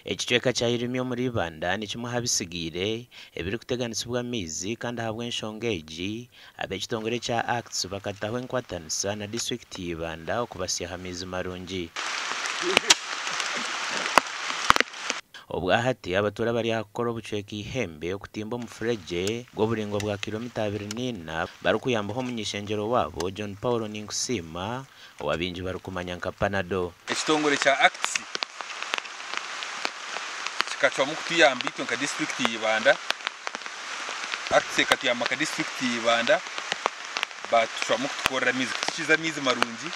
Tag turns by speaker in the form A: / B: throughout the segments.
A: Ekicweka kya Irimya omuri Ibanda ni kimwe aha bisigaire ebirikuteganisibwa amaizi kandi ahabw'enshonga egi, ab'ekitongore ekya ACTS bakataho enkwatanisa na disiturikiti ya Ibanda okubasyaho amaizi marungi. Obwahati abatuura bari aha kukora obucweka eihembe okutimba omufuregye gw'oburaingwa bwa kilomita 24 barikuyambaho omuny'ishengyero waabo John Paul Ninkusiima owa baingi barikumanya nka Panado.
B: Ekitongore kya ACTS kikacwamu kutuyamba itwe nka disiturikiti ya Ibanda. ACTS ekatuyamba nka disiturikiti ya Ibanda batucwamu kutukorera amaizi, kutukiza amaizi marungi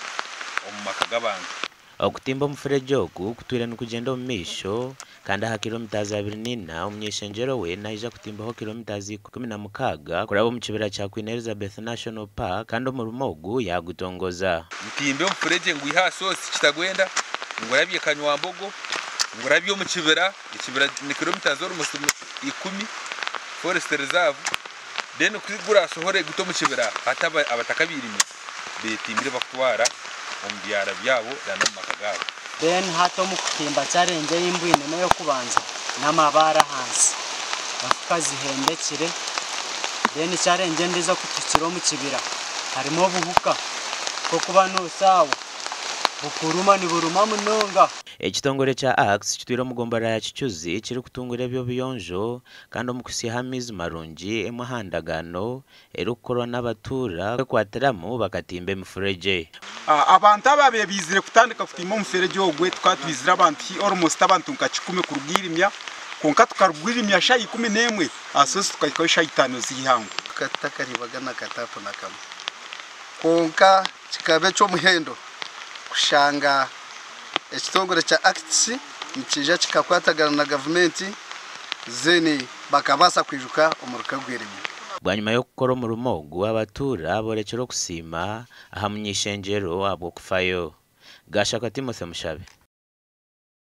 B: omu maka g'abantu.
A: Okutimba omufuregye ogu kutwire nikugyenda omu maisho kandi aha kilomitazi 24 omuny'ishengyero we naija kutimbaho kilomitazi 16 kuraba omu kibira kya Queen Elizabeth National Park kandi omurimo ogu yaagutongoza.
B: Ntimbe omufuregye ngwihe aha source Kitagwenda, ngurabye Kanywambogo, ngurabye omu kibira, ekibira ni kilometres almost 10, forest reserve, then ku gurasohore gute omu kibira hati abataka bairime betimbire bakutwara omu byara byabo na n'omu maka gaabo.
C: Then hati omu kutimba challenge ei mbwinemu ey'okubanza n'amabaare ahansi, enfuka zihendekire, then challenge endiijo ku tuhikire omu kibira harimu obuhuka nk'okuba noosaawa bukuruma niburuma munonga.
A: Ekitongore kya ACTS kitwire omu gombolola ya Kicuzi kirikutungura eby'obuyonjo kandi omu kusiiha amaizi marungi emwe aha ndagaano erikukorwa n'abatuura kwekwatiramu bakatimba emifuregye.
D: Abantu ababaire baizire kutandika kutimba omuferegye ogwe tukaba twizire abantu hi almost abantu nka kikumi kuruga Irimya kwonka tukaruga Irimya shaaha 11 aha source tukahikayo shaaha 5 z'eihangwe.
E: Tutakaribaga na kataapu na kamwe kwonka kikaba eky'omuhendo kushanga ekitongore kya ACTS nikiija kikakwatagana na gavumenti then bakabaasa kwijuka omuruka gw'Irimya.
A: Bwanyima y'okukora omurimo ogu, abatuura boorekire okusiima aha muny'ishengyero ahabw'okufayo. Gashakwa Timothy Mushabe.